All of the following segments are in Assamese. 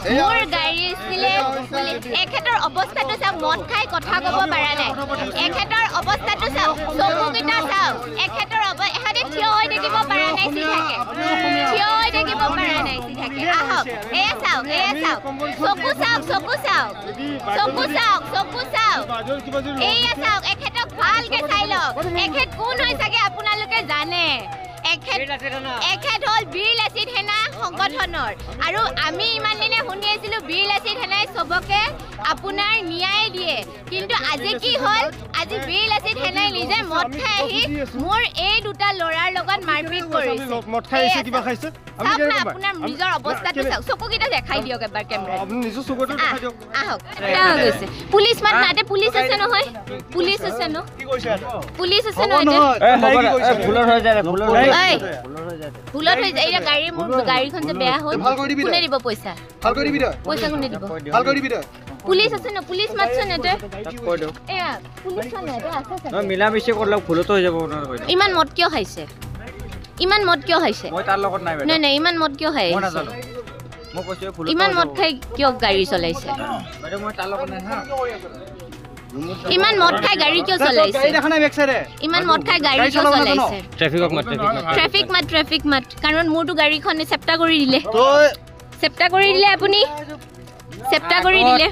মোৰ গাড়ী আছিলে। এখেতৰ অৱস্থাটো চাওক, মদ খাই কথা ক'ব পৰা নাই। এখেতৰ অৱস্থাটো চাওক, চকুকেইটা চাওক। এখেতৰ এখেতে থিয় হৈ থাকিব পৰা নাই চিধাকে, থিয় হৈ থাকিব পৰা নাই চিধাকে। আহক, এয়া চাওক, এয়া চাওক, চকু চাওক, চকু চাওক, চকু চাওক, চকু চাওক, এয়া চাওক। এখেতক ভালকে চাই লওক। এখেত কোন হয় চাগে আপোনালোকে জানে। এখেত হ'ল বীৰ লাচিত সেনা সংগঠনৰ। আৰু আমি ইমান দিনে শুনি আছিলো বীৰ লাচিত সেনাই চবকে আপোনাৰ ন্যায় দিয়ে, কিন্তু আজি কি হ'ল? আজি বীৰ লাচিত সেনাই নিজে মদ খাই আহি মোৰ এই দুটা ল'ৰাৰ লগত মাৰপিট কৰিছে। মদ খাই আহিছে, কিবা খাইছে। চাওক না, আপোনাৰ নিজৰ অৱস্থাটো চাওক, চকুকেইটা দেখাই দিয়ক এবাৰ কেমেৰাত। আহক, গৈছে পুলিচ মাত নাতে। পুলিচ আছে নহয়, পুলিচ আছে ন, পুলিচ আছে ন। ভুলত হৈ যায়। এতিয়া গাড়ী, মোৰ গাড়ীখন যে বেয়া হ'ল, কোনে দিব পইচা? পইচা কোনে দিব? পুলিচ আছে ন, পুলিচ মাতছে নে তই? এয়া পুলিচ নাই, আছে চাগে। মিলা মিছি কৰলক, ভুলতো হৈ যাব। ইমান মদ কিয় খাইছে? ইমান মদ কিয় খাইছে? মই তাৰ লগত নাই। নাই নাই, ইমান মদ কিয় খাই? মই নাজানো, মই কৈছো ভুলত। ইমান মদ খাই কিয় গাড়ী চলাইছে? বাইদেউ মই তাৰ লগত নাই। হা, ইমান মদ খাই গাড়ী কিয় চলাইছে? ইমান মদ খাই গাড়ী কিয় চলাইছে? ট্ৰাফিকক মাত, ট্ৰাফিক মাত, ট্ৰাফিক মাত। কাৰণ মোৰতো গাড়ীখন চেপ্টা কৰি দিলে, চেপ্টা কৰি দিলে, আপুনি চেপ্টা কৰি দিলে।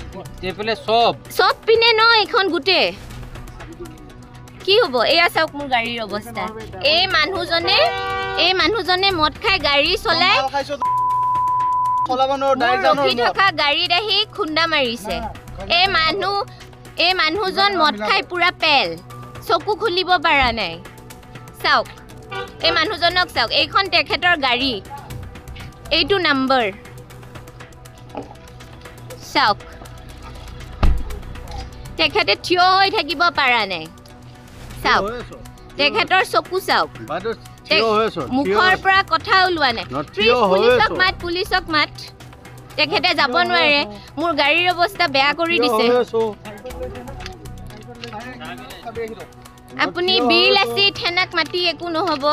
চব চব পিনে ন এইখন গোটেই কি হ'ব? এয়া চাওক মোৰ গাড়ীৰ অৱস্থা। এই মানুহজনে, এই মানুহজনে মদ খাই গাড়ী চলাই ৰখি থকা গাড়ীত আহি খুন্দা মাৰিছে। এই মানুহ, এই মানুহজন মদ খাই পুৰা পেল, চকু খুলিব পৰা নাই। চাওক এই মানুহজনক চাওক। এইখন তেখেতৰ গাড়ী, এইটো নাম্বাৰ চাওক। তেখেতে থিয় হৈ থাকিব পৰা নাই। চাওক তেখেতৰ চকু চাওক, মুখৰ পৰা কথা ওলোৱা নাই। পুলিচক মাত, পুলিচক মাত। তেখেতে যাব নোৱাৰে, মোৰ গাড়ীৰ অৱস্থা বেয়া কৰি দিছে। আপুনি বীৰ লাচিত সেনাক মাতি একো নহ'ব।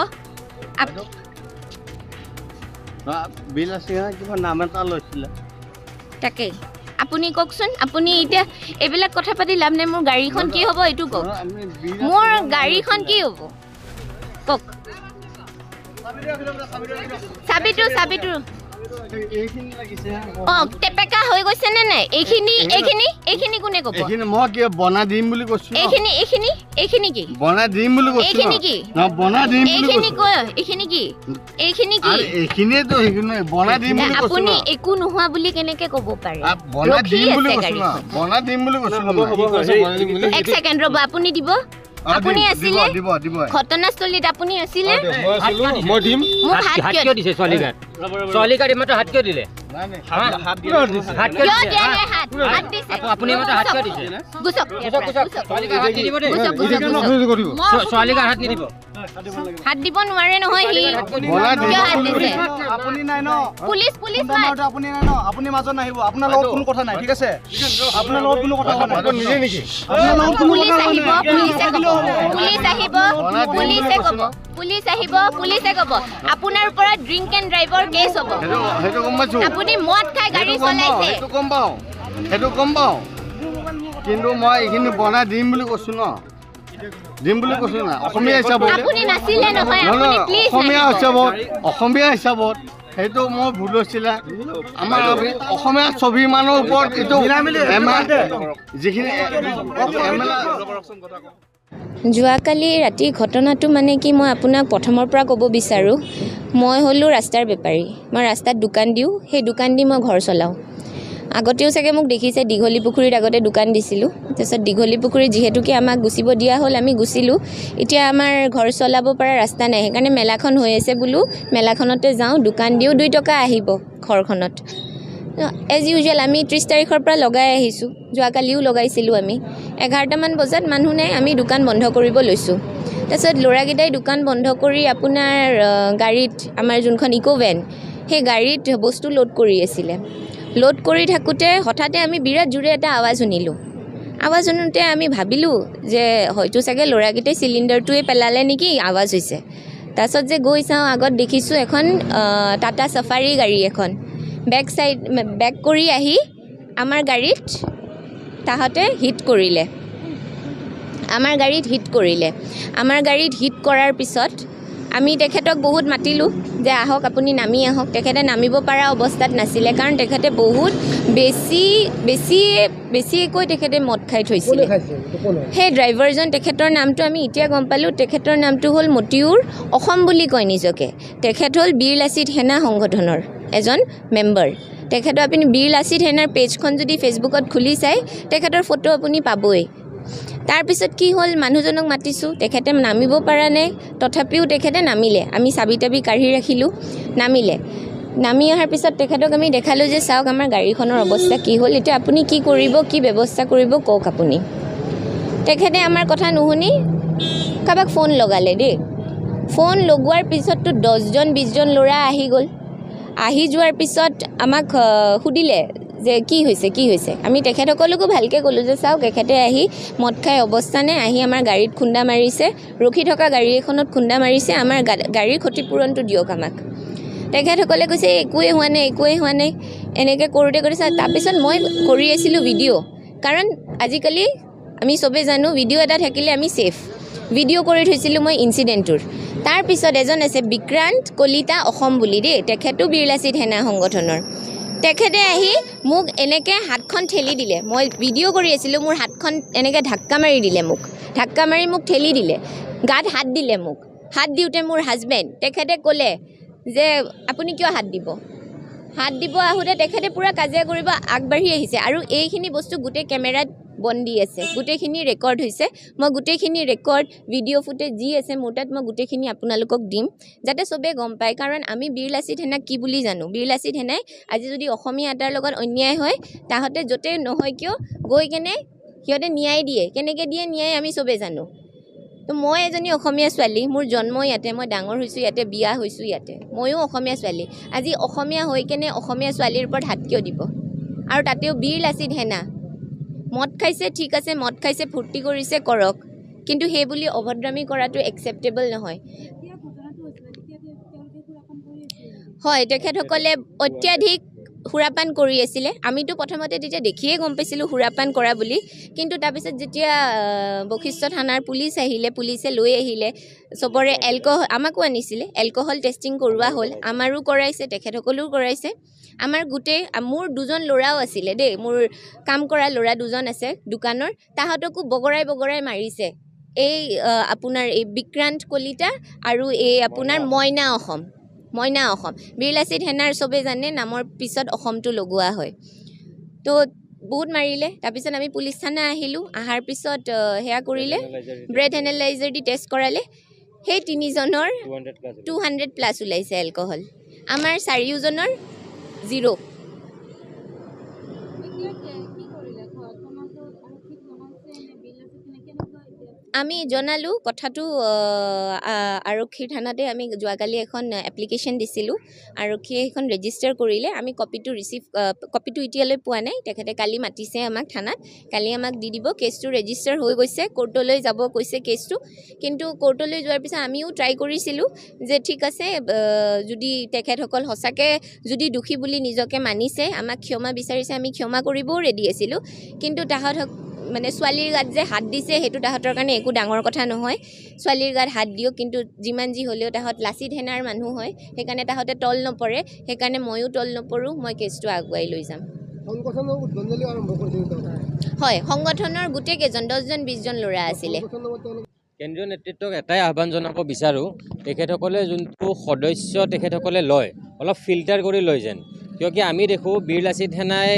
তাকেই আপুনি কওকচোন, আপুনি এতিয়া এইবিলাক কথা পাতি লাভ নাই। মোৰ গাড়ীখন কি হ'ব এইটো কওক, মোৰ গাড়ীখন কি হ'ব কওক। চাবিটো, চাবিটো অ টেপেকা হৈ গৈছে নে নাই? এইখিনি, এইখিনি, এইখিনি কোনে ক'ব? এইখিনি মই কি বনাই দিম বুলি কৈছো। এইখিনি, এইখিনি, এইখিনি কি বনাই দিম বুলি কৈছো? এইখিনি কি বনাই দিম বুলি এইখিনি কৈ, এইখিনি কি, এইখিনি কি? এইখিনিয়ে তো, সেইখিনি বনাই দিম বুলি কৈছো। আপুনি একো নোহোৱা বুলি কেনেকে ক'ব পাৰে? বনাই দিম বুলি কৈছো, বনাই দিম বুলি কৈছো। এক ছেকেণ্ড ৰ'ব, আপুনি দিব? আপুনি আছিলে ঘটনাস্থলীত? আপুনি আছিলে? মই দিম। মোক হাত কিয় দিছে? ছোৱালী গাত, ছোৱালী গাত ইমানটো হাত কিয় দিলে? কিয় দিয়া নাই হাত? হাত দিছে আপুনি, ইমানটো হাত কিয় দিছে? গুচক, ছোৱালী গাত হাত নিদিব দেই, ছোৱালী গাত হাত নিদিব। হাত দিব নোৱাৰে নহয় সি। কিয় হাত দিছে? আপুনি নাই ন? পুলিচ, পুলিচ মাত। আপুনি নাই ন? আপুনি মাজত নাহিব, আপোনাৰ লগত কোনো কথা নাই, ঠিক আছে? আপোনাৰ লগত কোনো কথা নাই। নিজে নেকি? পুলিচ আহিব, পুলিচে ক'ব, পুলিচ আহিব, পুলিচে ক'ব, পুলিচ আহিব, পুলিচে ক'ব। আপোনাৰ ওপৰত ড্ৰিংক এণ্ড ড্ৰাইভৰ কেছ হ'ব। সেইটো গম পাইছো। আপুনি মদ খাই গাড়ী চলাইছে, সেইটো গম পাওঁ, সেইটো গম পাওঁ। কিন্তু মই এইখিনি বনাই দিম বুলি কৈছো ন, দিম বুলি কৈছো না। অসমীয়া হিচাপত আপুনি নাছিলে নহয়, আপুনি প্লিজ অসমীয়া হিচাপত, অসমীয়া হিচাপত সেইটো মোৰ ভুল হৈছিলে। আমাৰ অসমীয়া স্বাভিমানৰ ওপৰত এইটো যিখিনি। যোৱাকালি ৰাতি ঘটনাটো মানে কি, মই আপোনাক প্ৰথমৰ পৰা ক'ব বিচাৰোঁ। মই হ'লোঁ ৰাস্তাৰ বেপাৰী, মই ৰাস্তাত দোকান দিওঁ, সেই দোকান দি মই ঘৰ চলাওঁ। আগতেও চাগে মোক দেখিছে, দীঘলী পুখুৰীত আগতে দোকান দিছিলোঁ। তাৰপিছত দীঘলী পুখুৰীত যিহেতুকে আমাক গুচিব দিয়া হ'ল, আমি গুচিলোঁ। এতিয়া আমাৰ ঘৰ চলাব পৰা ৰাস্তা নাই, সেইকাৰণে মেলাখন হৈ আছে বোলো মেলাখনতে যাওঁ, দোকান দিওঁ, 2 টকা আহিব ঘৰখনত। এজ ইউজুৱেল আমি 30 তাৰিখৰ পৰা লগাই আহিছোঁ, যোৱাকালিও লগাইছিলোঁ আমি। 11টামান বজাত মানুহ নাই, আমি দোকান বন্ধ কৰিব লৈছোঁ। তাৰপিছত ল'ৰাকেইটাই দোকান বন্ধ কৰি আপোনাৰ গাড়ীত, আমাৰ যোনখন ইক' ভেন, সেই গাড়ীত বস্তু লোড কৰি আছিলে। লোড কৰি থাকোঁতে হঠাতে আমি বিৰাট জোৰে এটা আৱাজ শুনিলোঁ। আৱাজ শুনোতে আমি ভাবিলোঁ যে হয়তো চাগে ল'ৰাকেইটাই চিলিণ্ডাৰটোৱে পেলালে নেকি, আৱাজ হৈছে। তাৰপিছত যে গৈ চাওঁ, আগত দেখিছোঁ এখন টাটা চাফাৰী গাড়ী এখন, বেক চাইড বেক কৰি আহি আমাৰ গাড়ীত তাহাঁতে হিট কৰিলে, আমাৰ গাড়ীত হিট কৰিলে। আমাৰ গাড়ীত হিট কৰাৰ পিছত আমি তেখেতক বহুত মাতিলোঁ যে আহক আপুনি নামি আহক। তেখেতে নামিব পৰা অৱস্থাত নাছিলে, কাৰণ তেখেতে বহুত বেছি বেছি বেছিকৈ তেখেতে মদ খাই থৈছিলে। সেই ড্ৰাইভাৰজন, তেখেতৰ নামটো আমি এতিয়া গম পালোঁ, তেখেতৰ নামটো হ'ল মতিউৰ অসম বুলি কয় নিজকে। তেখেত হ'ল বীৰ লাচিত সেনা সংগঠনৰ এজন মেম্বাৰ। তেখেতৰ আপুনি বীৰ লাচিত সেনাৰ পেজখন যদি ফেচবুকত খুলি চায়, তেখেতৰ ফটো আপুনি পাবই। তাৰপিছত কি হ'ল, মানুহজনক মাতিছোঁ, তেখেতে নামিব পৰা নাই, তথাপিও তেখেতে নামিলে। আমি চাবি তাবি কাঢ়ি ৰাখিলোঁ, নামিলে। নামি অহাৰ পিছত তেখেতক আমি দেখালোঁ যে চাওক আমাৰ গাড়ীখনৰ অৱস্থা কি হ'ল, এতিয়া আপুনি কি কৰিব, কি ব্যৱস্থা কৰিব কওক আপুনি। তেখেতে আমাৰ কথা নুশুনি কাৰোবাক ফোন লগালে দেই। ফোন লগোৱাৰ পিছততো 10জন 20জন ল'ৰা আহি গ'ল। আহি যোৱাৰ পিছত আমাক সুধিলে যে কি হৈছে কি হৈছে। আমি তেখেতসকলকো ভালকৈ ক'লোঁ যে চাওক এখেতে আহি মদ খাই অৱস্থা নাই, আহি আমাৰ গাড়ীত খুন্দা মাৰিছে, ৰখি থকা গাড়ী এখনত খুন্দা মাৰিছে, আমাৰ গাড়ীৰ ক্ষতিপূৰণটো দিয়ক আমাক। তেখেতসকলে কৈছে একোৱেই হোৱা নাই, একোৱেই হোৱা নাই, এনেকৈ কৰোঁতে কৰোঁতে। তাৰপিছত মই কৰি আছিলোঁ ভিডিঅ', কাৰণ আজিকালি আমি চবেই জানো ভিডিঅ' এটা থাকিলে আমি ছেফ। ভিডিঅ' কৰি থৈছিলোঁ মই ইনচিডেণ্টটোৰ। তাৰপিছত এজন আছে বিক্ৰান্ত কলিতা অসম বুলি দেই, তেখেতো বীৰ লাচিত সেনা সংগঠনৰ। তেখেতে আহি মোক এনেকৈ হাতখন ঠেলি দিলে, মই ভিডিঅ' কৰি আছিলোঁ, মোৰ হাতখন এনেকৈ ধাক্কা মাৰি দিলে, মোক ধাক্কা মাৰি মোক ঠেলি দিলে, গাত হাত দিলে মোক। হাত দিওঁতে মোৰ হাজবেণ্ড, তেখেতে ক'লে যে আপুনি কিয় হাত দিব। হাত দিব আহোঁতে তেখেতে পূৰা কাজিয়া কৰিব আগবাঢ়ি আহিছে। আৰু এইখিনি বস্তু গোটেই কেমেৰাত বন্দী আছে, গোটেইখিনি ৰেকৰ্ড হৈছে। মই গোটেইখিনি ৰেকৰ্ড, ভিডিঅ' ফুটেজ যি আছে মোৰ তাত, মই গোটেইখিনি আপোনালোকক দিম যাতে চবেই গম পায়। কাৰণ আমি বীৰ লাচিত সেনাক কি বুলি জানো, বীৰ লাচিত সেনাই আজি যদি অসমীয়া এটাৰ লগত অন্যায় হয়, তাহাঁতে য'তেই নহয় কিয় গৈ কেনে সিহঁতে ন্যায় দিয়ে। কেনেকৈ দিয়ে ন্যায় আমি চবেই জানো। তো মই এজনী অসমীয়া ছোৱালী, মোৰ জন্ম ইয়াতে, মই ডাঙৰ হৈছোঁ ইয়াতে, বিয়া হৈছোঁ ইয়াতে, ময়ো অসমীয়া ছোৱালী। আজি অসমীয়া হৈ কেনে অসমীয়া ছোৱালীৰ ওপৰত হাত কিয় দিব? আৰু তাতেও বীৰ লাচিত সেনা। মদ খাইছে ঠিক আছে, মদ খাইছে ফূৰ্তি কৰিছে কৰক, কিন্তু সেই বুলি অভদ্ৰামী কৰাটো একচেপ্টেবল নহয়। হয়, তেখেতসকলে অত্যাধিক সুৰাপান কৰি আছিলে। আমিতো প্ৰথমতে তেতিয়া দেখিয়ে গম পাইছিলোঁ সুৰাপান কৰা বুলি, কিন্তু তাৰপিছত যেতিয়া বশিষ্ঠ থানাৰ পুলিচ আহিলে, পুলিচে লৈ আহিলে চবৰে এলকহল, আমাকো আনিছিলে, এলকহল টেষ্টিং কৰোৱা হ'ল, আমাৰো কৰাইছে, তেখেতসকলেও কৰাইছে। আমাৰ গোটেই, মোৰ 2জন ল'ৰাও আছিলে দেই, মোৰ কাম কৰা ল'ৰা 2জন আছে দোকানৰ, তাহাঁতকো বগৰাই বগৰাই মাৰিছে এই আপোনাৰ এই বিক্ৰান্ত কলিতা আৰু এই আপোনাৰ মইনা অসম, মইনা অসম। বীৰ লাচিত সেনাৰ চবেই জানে নামৰ পিছত অসমটো লগোৱা হয়। তো বহুত মাৰিলে। তাৰপিছত আমি পুলিচ থানা আহিলোঁ, অহাৰ পিছত সেয়া কৰিলে, ব্ৰেথ এনালাইজাৰ দি টেষ্ট কৰালে। সেই 3জনৰ 200 প্লাছ ওলাইছে এলকহল, আমাৰ 4জনৰ 0। আমি জনালোঁ কথাটো আৰক্ষীৰ থানাতে। আমি যোৱাকালি এখন এপ্লিকেশ্যন দিছিলোঁ, আৰক্ষীয়ে সেইখন ৰেজিষ্টাৰ কৰিলে। আমি কপিটো ৰিচিভ, কপিটো এতিয়ালৈ পোৱা নাই। তেখেতে কালি মাতিছে আমাক থানাত, কালি আমাক দি দিব। কেছটো ৰেজিষ্টাৰ হৈ গৈছে, কোৰ্টলৈ যাব কৈছে কেছটো। কিন্তু কোৰ্টলৈ যোৱাৰ পিছত আমিও ট্ৰাই কৰিছিলোঁ যে ঠিক আছে, যদি তেখেতসকল সঁচাকৈ যদি দোষী বুলি নিজকে মানিছে, আমাক ক্ষমা বিচাৰিছে, আমি ক্ষমা কৰিবও ৰেডি আছিলোঁ। কিন্তু তাহাঁত মানে ছোৱালীৰ গাত যে হাত দিছে সেইটো তাহাঁতৰ কাৰণে একো ডাঙৰ কথা নহয়। ছোৱালীৰ গাত হাত দিয়ক, কিন্তু যিমান যি হ'লেও তাহাঁত লাচিত সেনাৰ মানুহ হয়, সেইকাৰণে তাহাঁতে তল নপৰে। সেইকাৰণে ময়ো তল নপৰোঁ, মই কেছটো আগুৱাই লৈ যাম। হয়, সংগঠনৰ গোটেই কেইজন 10জন 20জন ল'ৰা আছিলে। কেন্দ্ৰীয় নেতৃত্বক এটাই আহ্বান জনাব বিচাৰোঁ, তেখেতসকলে যোনটো সদস্য তেখেতসকলে লয় অলপ ফিল্টাৰ কৰি লয় যেন। কিয় কি আমি দেখোঁ বীৰ লাচিত সেনাই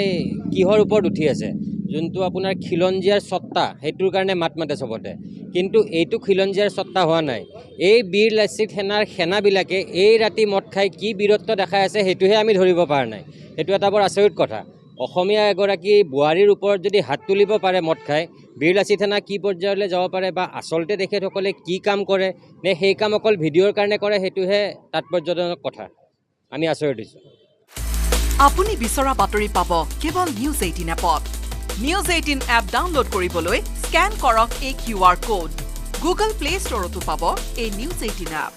কিহৰ ওপৰত উঠি আছে, যোনটো আপোনাৰ খিলঞ্জীয়াৰ সত্তা সেইটোৰ কাৰণে মাত মাতে চবতে, কিন্তু এইটো খিলঞ্জীয়াৰ সত্তা হোৱা নাই। এই বীৰ লাচিত সেনাৰ সেনাবিলাকে এই ৰাতি মদ খাই কি বীৰত্ব দেখাই আছে সেইটোহে আমি ধৰিব পৰা নাই। সেইটো এটা বৰ আচৰিত কথা। অসমীয়া এগৰাকী বোৱাৰীৰ ওপৰত যদি হাত তুলিব পাৰে মদ খাই, বীৰ লাচিত সেনা কি পৰ্যায়লৈ যাব পাৰে বা আচলতে তেখেতসকলে কি কাম কৰে নে সেই কাম অকল ভিডিঅ'ৰ কাৰণে কৰে, সেইটোহে তাৎপৰ্যজনক কথা। আমি আচৰিত হৈছোঁ। আপুনি বিচৰা বাতৰি পাব কেৱল নিউজ 18 এপত। নিউজ 18 এপ ডাউনলোড কৰিবলৈ স্কেন কৰক এই QR code. Google play ষ্টৰতো পাব এই নিউজ 18 এপ।